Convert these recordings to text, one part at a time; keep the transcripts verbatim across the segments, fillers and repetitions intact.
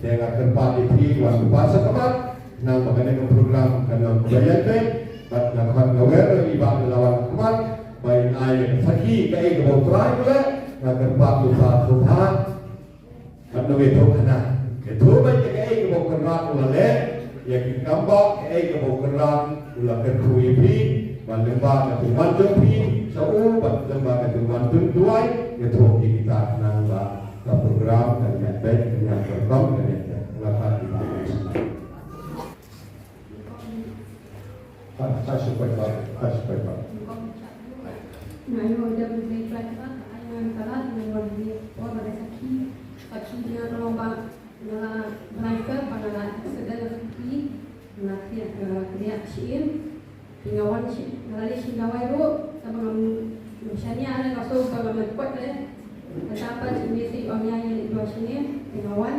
Nga kyrpad ïa phi wan kyrpad sha khmat, nang ba kane ka program kan long kaba ïaid beit, bad nga khot nga wer ïa i Bah Lawan khmat, ba in ai ïa ka sakhi kaei kaba U Trai u leh, nga kyrpad u Bah Sopha. Bad nang ïathuh khana. Ïathuh beit ïa kaei kaba U Kynrad u la leh ïa ki kam ba, kaei kaba U Kynrad u la kyrkhu ïa phi, bad lyngba ka jingwan jong phi sha u, bad lyngba ka jingwan jong u Trai, ïathuh ïa kita khnang ba ka program kan ïaid beit, kan ïaid kyrpang, kan ïaid beit. Nga pat ïa phi. Hai, hai, shu peit bha, hai, shu peit bha. Nga ïoh da U Blei Trai Kynrad, ai ngan kala ngan wan ïa por ba da sakhi, sakhi nga ka long ba nga la blanker ba nga la accident ha sakhi, nga la khlieh, eh, khlieh shisien. Te nga wan shi, nga la leit shim dawai ruh, tang ba ngam, ngam shaniah ne nga sngew ba ngam kwah leh. Kata pat shi message ong ïa ïa leit dawai shane, te nga wan.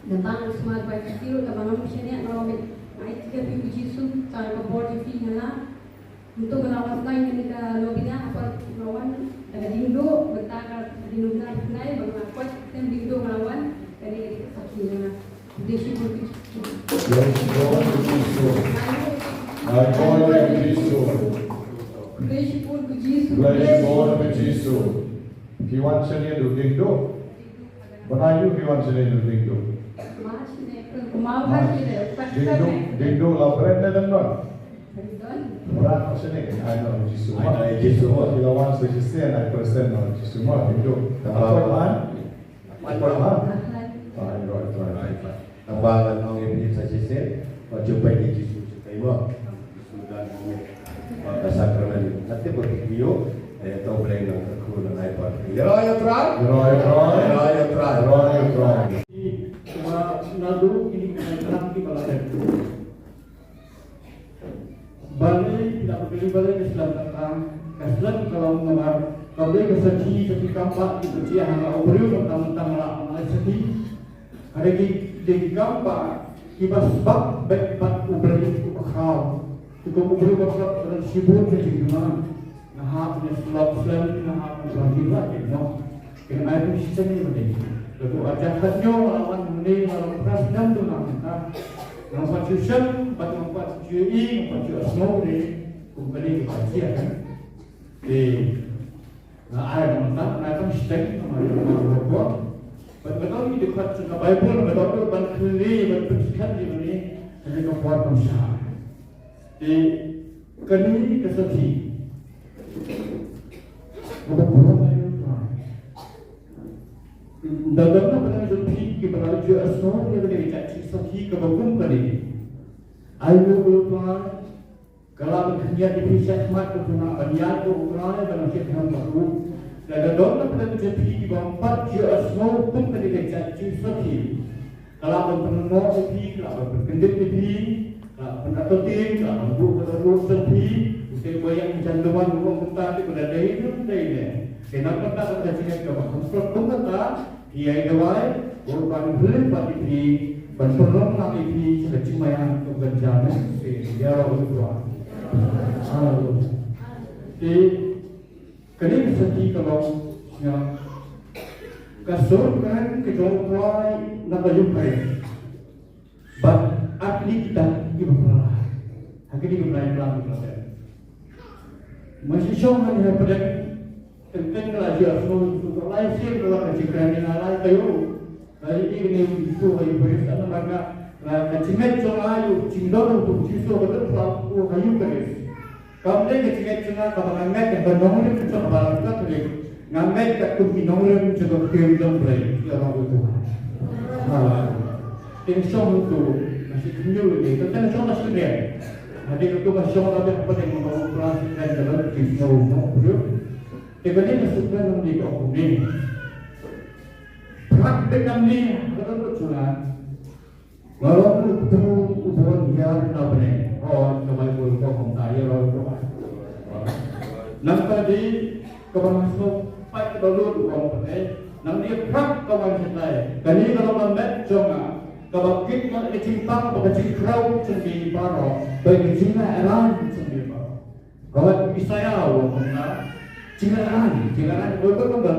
Naba nga sumar ba ka sirut naba ngam shaniah nga ong beit nga ai jingkyrkhu ïa u Jisu, tang ka bor jong phi nga la. Mynta nga la wan tang ïa kane ka novena, hapdeng nga wan da ka ding duh, mynta ka ding novena ba nga kwah, tem ding duh nga la wan, kane ka dei ka sakhi jong nga. Khublei shibun. Khublei shibun ïa u Jisu. Ai khublei ïa u Jisu. Khublei shibun ïa u Jisu. Khublei shibun ïa u Jisu. Phi wan shane da u ding duh. Bad aïu phi wan shane da u ding duh? Ding duh, ding duh la bret ne dang don? Bret shane, ai na u Jisu ma. Ai na u Jisu ma. Phi la wan sa shisien, ai present na u Jisu ma, ding duh. Tang ba wan. Wan ma. Ai, ro, ro, ro. Tang ba ngan ong ïa phi sa shisien, wat ju peit ïa u Jisu, ju peit mo. Sudan mo. Ka sakramen. Nga tip ba phi ïoh, eh, to Blei nang kyrkhu nang ai bor. Ïaroh ïa u Trai. Ïaroh ïa u Trai. Ïaroh ïa u Trai. Ïaroh ïa u Trai. Ba naduh kine ki nongtrei kiba la dep. Balei phi la pyrkhat balei ka slem ka tang, ka slem ka long namar kam dei ka sakhi, sakhi kam ba ki pynjia ha u briew, tang tang la ong ai sakhi. Ka dei ki, dei ki kam ba kiba sbak beit bad U Blei uba khraw. Ki kum u briew ba khraw ka don shibun ka jingduna. Nga hap ne slok slem, nga hap ne slok slem, ki noh. Ki nang ai pynshiteng ïa u Blei. Lada u arjang khatñiew nga la wan hangne, nga la wan phra snem duna mynta. Ngam pat shu shem, bad ngam pat shu ïohi, ngam pat shu ïohsngew ne kum kane ka jia kan. Te nga ai na mynta, nga ai pynshiteng, nga ai na mynta. Bad nga don ïa ki dkhot jong ka Baibl, nga don ban khyndiat, ban pynshiteng ïa kane, kane ka por kam shah. Te kane ka sakhi kaba burom ïa u Trai. Da don na pdeng jong phi kiba la ju ïohsngew ïa kane ka jingïasakhi kaba kum kane. Ai nguh ïa u Trai, ka lah ban khyndiat ïa phi shakhmat ka tnga ban ïaid bad u Trai ban ïaid bad u. Da don na pdeng jong phi kiba ym pat ju ïohsngew kum kane ka jingïasakhi. Ka lah ban pynlyngngoh ïa phi, ka lah ban pynkyndit ïa phi, ka lah ban pynatoh ktien, ka lah ban buh ka ruh sha phi. U Trai ba ïeng jan duwan ruh kumta te ka la dei ruh dei ne. Te namar kata ka jingngeit kaba kham slem kumta, phi ïai duwai, u Trai un pynlong pat ïa phi, ban pynlong lang ïa phi sha ka jingmaïan kaba jan ne. Te ïaroh ïa u Trai. Haleluya. Te kane ka sakhi ka long, nga, ka sur kren ka jong u Trai na ka Ukraine. Bad ar tylli ki dak kiba pynlait ha kine ki bnai phra kiba la dep. Nga shu shong hangne hapdeng, teng teng nga la ju ïohsngew ïa u, ka lai sien ka la ka jingkren ïa nga lai taïew. Ka ïa kane u Jisu ha Eucharist, namar nga, nga, ka jingngeit jong nga ïa u jingdon u Jisu ka don ha Eucharist. Kam dei ka jingngeit jong nga kaba nga ngeit ïa ka nongrim jong ka Balang Katholik. Nga ngeit katkum ki nongrim jong ka ktien jong U Blei. Ïaroh ïa u Trai. Haleluya. Te nga shong hangto, nga shu khynñiuh ïa lade. Te nga shong nga shu ïeng. Hadien kata nga shong la beh hapdeng, nga ong, Trai, shu kren ka long, ki sngew noh briew. Te kane nga shu kren nangne, ka ong kumne. Phrat beit nangne ha ka dohnud jong nga. Nga long u briew uba wan hiar na bneng. Hooid, ka Baibl ka ong kumta, ïaroh ïa u Trai. Nangta dei kaba nga sngew pait ka dohnud u ong kumne. Nangne phrat ka wan shatai. Kane ka long ka met jong nga kaba kit noh ïa ka jingpang bad ka jingkhraw jong ngi baroh. Bad ka jingïaid jong ngi baroh. Ka wan u Isaïah u ong kumta. Jingïaid, jingïaid, oi, oi, oi, oi.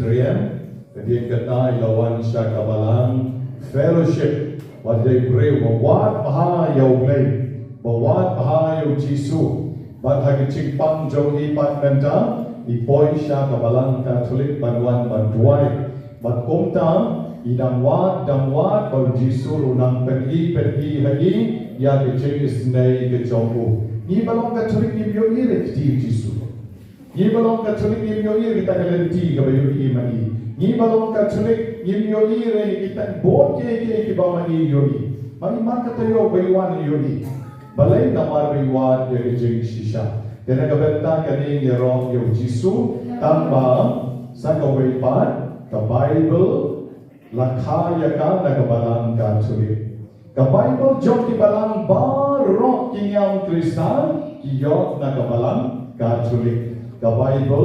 Adrian, hadien kata i la wan sha ka balang fellowship, wat dei briew ba wad bha ïa U Blei, ba wad bha ïa U Jisu. Bad ha ka jingpang jong i pat mynta, i poi sha ka balang Katholik ban wan ban duwai. Bad kumta, i dang wad, dang wad, ba U Jisu u nang pyni, pyni ha i ïa ka jingisynei ka jong u. Ngi ba long Katholik ngim ïohi re kti U Jisu. Ngi ba long Katholik ngim ïohi re kita ka lynti kaba ïohi ma i. Ngi ba long Katholik ngim ïohi re kita bun kiei kiei kiba ma i ïohi. Ma i man ka taïew ba i wan ïohi. Balei? Namar ba i wad ïa ka jingshisha. Te na ka bynta kane ngi ïaroh ïa U Jisu, tang ba sa kawei pat ka Baibl la kha ïa ka na ka balang Katholik. Ka Baibl jong ki balang baroh ki niam Khristan ki ïoh na ka balang Katholik. Ka Baibl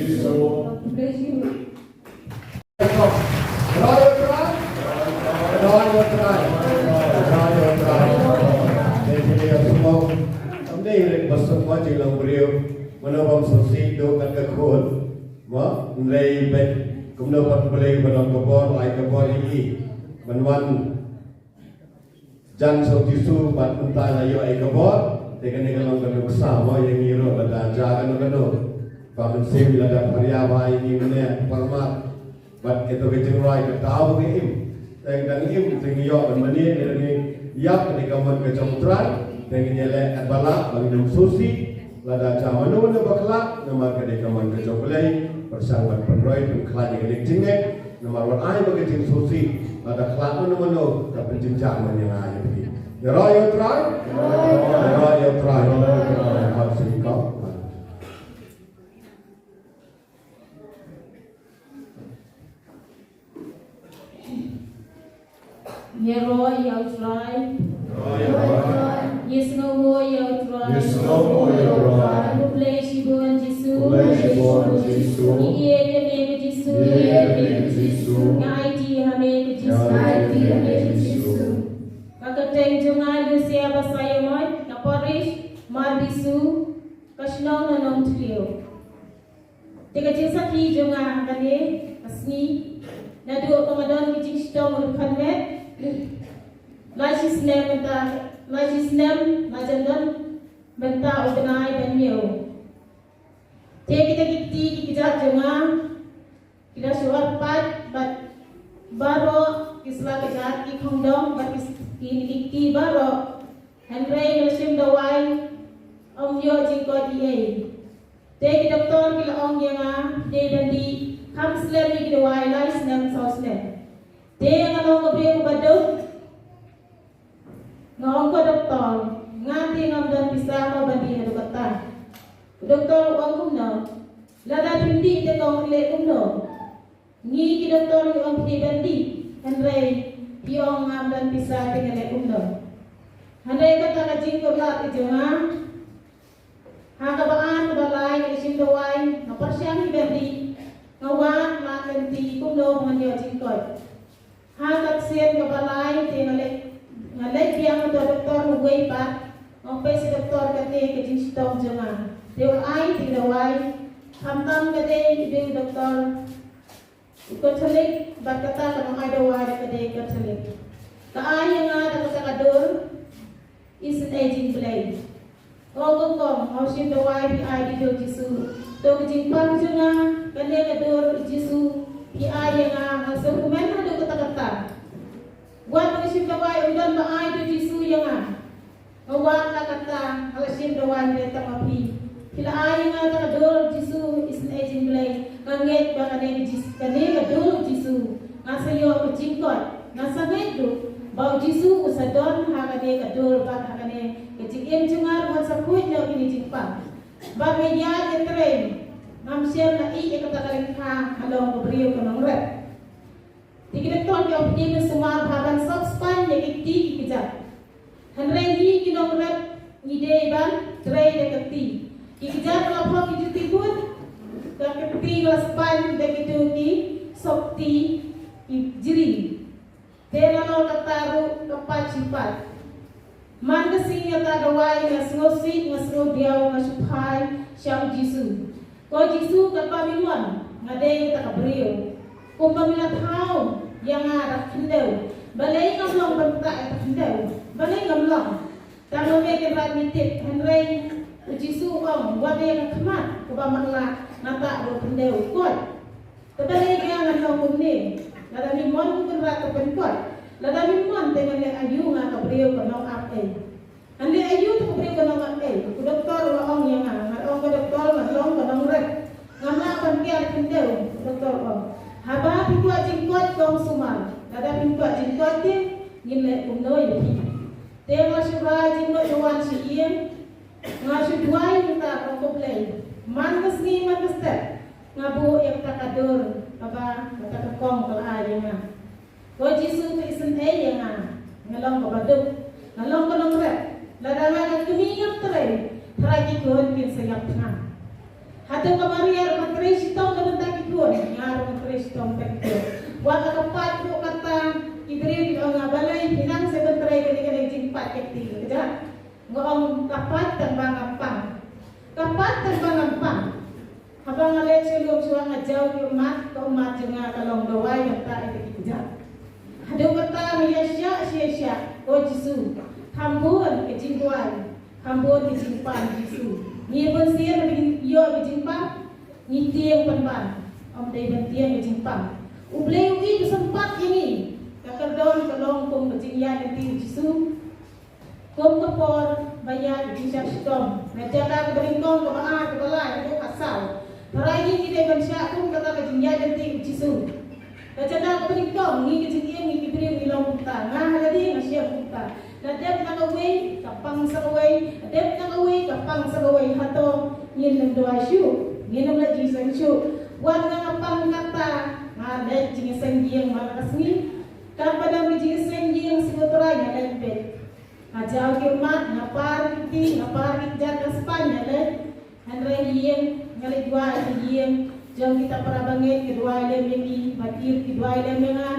Jisu. Bless you. Ïaroh ïa U Trai. Ïaroh ïa U Trai. Ïaroh ïa U Trai. Te phi ïa sngewbha. Kam dei ba sngewbha jinglong briew. Mano bym sngewsih, duh kat ka khun. Mo, hynrei bad kumno pat U Blei ba long ka bor, ai ka bor ïa ngi ban wan jan sha U Jisu bad mynta la ïoh ïa ka bor. Te kane ka long ka nuksa mo ïa ngi ruh, lada jia kano kano, ba mynsiem lada pharia ba ïa ngi mynne, pharmat. Bad kato ka jingrwai ka daw ba ngi im. Te dang im te ngi ïoh ban mane, te ngi ïap, te ka mon ka jong U Trai. Te ngin ïaleh katba lah ba ngin ym sngewsih. Lada jia mano mano ba khlad, namar ka dei ka mon ka jong U Blei. Pyrshang ban pynroi pynkhlaiñ ïa ka jingneh. Namar wat ai ba ka jingsngewsih, lada khlad mano mano, ka pynjynjar man ïa nga ïa phi. Ïaroh ïa U Trai. Ïaroh ïa U Trai. Ïaroh ïa U Trai. Ïaroh ïa U Trai. Ïasngewbha ïa U Trai. Ïasngewbha ïa U Trai. Khublei shibun Jisu. Khublei shibun Jisu. Ngi ïeit ïa me ko Jisu. Ngi ïeit ïa me ko Jisu. Ngi ïeit ïa me ko Jisu. Ngi ïeit ïa me ko Jisu. Ka kyrteng jong nga Lucia Basaiawmoit, na parish Marbisu, ka shnong na Nongthliew. Te ka jingsakhi jong nga kane ka sngi, naduh ba nga don ki jingshitom ruh khatmet, la shisnem mynta, la shisnem la jan don mynta u bnai ban ñiew. Te kita ki kti ki kjat jong nga ki la shu ot pat bad baroh ki sla kjat, ki khongdong bad ki, ki, ki kti baroh. Hynrei nga la shim dawai, ym ïoh jingkoit ei ei. Te ki doktor ki la ong ïa nga, dei ban dih kham slem ïa ki dawai lai snem saw snem. Te nga long ka briew ba duk. Nga ong ko doktor, nga te ngam don pisa mo ban dih haduh katta. Doktor u ong kumno, lada phim dih te kong leh kumno? Ngi ki doktor ngi ong phi ban dih, hynrei phi ong ngam don pisa te nga leh kumno? Hynrei kata ka jingkular ka jong nga. Ha kaba ar kaba lai nga shim dawai, nga pyrshang hi ban dih, nga wad lad lynti kumno ba ngan ïoh jingkoit. Ha ka ksian kaba lai te nga leit, nga leit biang ha uto u doktor uwei pat, nga ong peit sha doktor, kata ka jingshitom jong nga. Te u la ai ïa ki dawai, khamtam ka dei u dei u doktor u Katholik, bad kata ka nongai dawai ruh ka dei Katholik. Ka ai ïa nga da kata ka dur, isynei jingblei. Nga ong ko kong, nga shim dawai phi ai da u Jisu. To ka jingpang jong nga, kane ka dur Jisu phi ai ïa nga, nga sngewkmen haduh katta katta. Wat ba nga shim dawai, ym don ba ai da u Jisu ïa nga. Nga wad la katta, nga la shim dawai hynrei tang ma phi. Phi la ai ïa nga da ka dur Jisu, isynei jingblei. Nga ngeit ba kane ka Jis-, kane ka dur Jisu, nga sa ïoh ka jingkoit. Nga sa ngeit ruh ba u Jisu u sa don ha kane ka dur bad ha kane ka jingim jong nga ruh ngan sa khuid noh ïa kine ki jingpang. Bad nga ïaid ïatrei, ngam shym la ïeh ïa kata ka lyngkha, nga long ka briew ka nongrep. Te ki doktor ki ong phi dei ban sumar bha ban sop spaiñ ïa ki kti ki kjat. Hynrei ngi ki nongrep ngi dei ban trei da ka kti. Ki kjat la phok ki juti kut, ka kti la spaiñ da kito ki sopti ki jri. Te la long kata ruh ka pait shi pait. Man ka sngi nga tah dawai, nga sngewsih, nga sngewdiaw, nga shu phai sha u Jisu. Ko Jisu, katba mi mon nga dei kata ka briew. Kumba mi la thaw ïa nga da ka khyndew. Balei ngam long ban ktah ïa ka khyndew? Balei ngam long? Tang ma me Kynrad mi tip, hynrei u Jisu u ong, wat ïa ka khmat kaba matlah, nga tah ruh khyndew. Koit. Te balei nga ngan long kumne? Lada mi mon ko Kynrad te pynkoit. Lada mi mon te ngan leh aïu nga ka briew ka nongap ei. Ngan leh aïu te ka briew ka nongap ei. U doktor u la ong ïa nga, nga ong ko doktor nga long ka nongrep. Ngam lah ban kiar khyndew, u doktor u ong. Haba phi kwah jingkoit kong sumar. Lada phi kwah jingkoit te ngin leh kumno ïa phi. Te nga shu rai jingmut wan sha ïing. Nga shu duwai mynta, ko Blei. Man ka sngi man ka step. Nga buh ïa kata ka dur kaba kata ka kong ka la ai ïa nga. Ko Jisu, to isynei ïa nga. Nga long kaba duk. Nga long ka nongrep. Lada nga ka kmie ngam trei, tharai ki khun kin sa ïap thngan. Hato ka Maria ruh ka trei shitom na bynta ki khun? Nga ruh nga trei shitom na bynta ki khun. Wat la ka pait ruh kata, ki briew ki ong nga, balei phi nang sa ban trei kane, kane ka jingpait ka kti ka kjat? Nga ong ka pait tang ba ngam pang. Ka pait tang ba ngam pang. Haba nga leit sha lum shuwa nga jaw ki ummat, ka ummat jong nga ka long dawai bynta ïa ki kjat. Haduh katta nga ïa shah, shah, shah. O Jisu, kham bun ka jingduwai, kham bun ka jingpang Jisu. Ngi bun sien ba ngin ïoh ka jingpang, ngi tieng pynban. Ym dei ban tieng ka jingpang. U Blei u ïeit u sympat ïa ngi. Ka kyrdan ka long kum ka jingïaid lynti Jisu. Kum ka por ba ïaid ka jingshah shitom. Na jaka kaba nyngkong, kaba ar, kaba lai, kaba khatsaw. Tharai ngi ngi dei ban shah kum kata ka jingïaid lynti u Jisu. Na jaka kaba nyngkong, ngi ka jingim, ngi ki briew ngi long kumta. Nga ha lade nga shem kumta. La dep na kawei ka pang sa kawei, la dep na kawei ka pang sa kawei. Hato ngin ym duwai shuh, ngin ym leit jingïaseng shuh? Wat nga nga pang kata, nga leit jingïaseng ïing man la ka sngi. Katba dang leit jingïaseng ïing, Jaw ki mat, nga par ki ti, nga par ki jar ka span, nga leh. Hynrei ïing, nga leh duwai ïing. Jong kita para bangeit ki duwai lem ïa ngi, ba tir ki duwai lem ïa nga.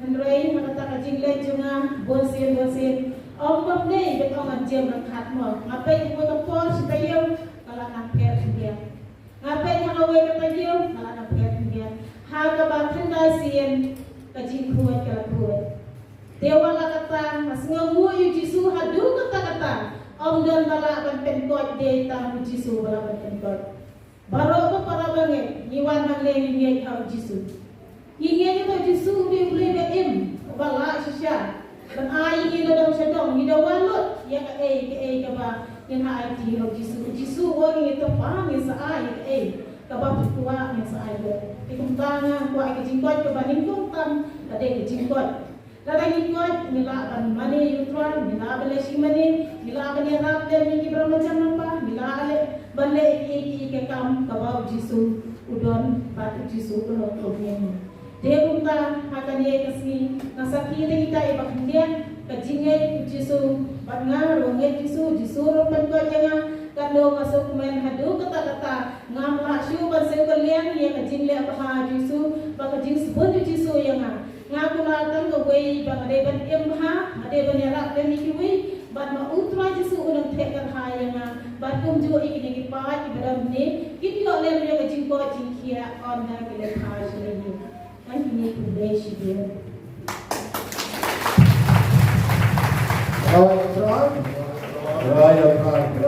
Hynrei ha kata ka jingleh jong nga, bun sien, bun sien. Ong bym dei, bet ong ngan jem ryngkat mo. Nga peit ïa ka por shi taïew, ka la nang pher khyndiat. Nga peit ha kawei ka taïew, ka la nang pher khyndiat. Ha kaba khyndai sien, ka jingkhuid ka la khuid. Te wat la katta, nga sngewnguh ïa u Jisu haduh katta katta. Ym don ba lah ban pynkoit, dei tang u Jisu ba lah ban pynkoit. Baroh ko para bangeit, ngi wan hangne ngi ngeit ha u Jisu. Ngi ngeit ïa u Jisu u dei u Blei ba im, uba lah shisha ban ai ïa ngi na dong sha dong, ngi da wan lut ïa kaei kaei kaba ngin ha aiti ha u Jisu. U Jisu u ong ïa ngi, to pan ngin sa ai ïa kaei kaba phi kwah ngin sa ai ïa. Te kumta nga kwah ïa ka jingkoit kaba nyngkong tam, ka dei ka jingkoit. Lada ngi koit, ngi lah ban mane ïa u Trai, ngi lah ban leh shi mane, ngi lah ban ïarap lem ïa ki briew marjan marpa, ngi lah leh ban leh ïa ki, ïa ki kam kaba u Jisu u don bad u Jisu u long kum ïa ngi. Te kumta ha kane ka sngi nga sakhi ïa kita kiba khyndiat ka jingngeit u Jisu bad nga ruh ngeit Jisu, Jisu ruh pynkoit ïa nga. Katno nga sngewkmen haduh katta katta ngam lah shuh ban sngewkylliang ïa ka jingleh bha u Jisu bad ka jingsbun u Jisu ïa nga. Nga kular tang kawei ba nga dei ban im bha, nga dei ban ïarap lem ïa kiwei, bad ma u Trai Jisu un nang theh kyrhai ïa nga, bad kumjuh ïa kine ki paid kiba don hangne, kin ïoh lem ïa ka jingkoit jingkhiah ynda ki leh bha sha lade. Ngan kine khublei shibun. Rai ïa u Trai. Rai ïa u Trai.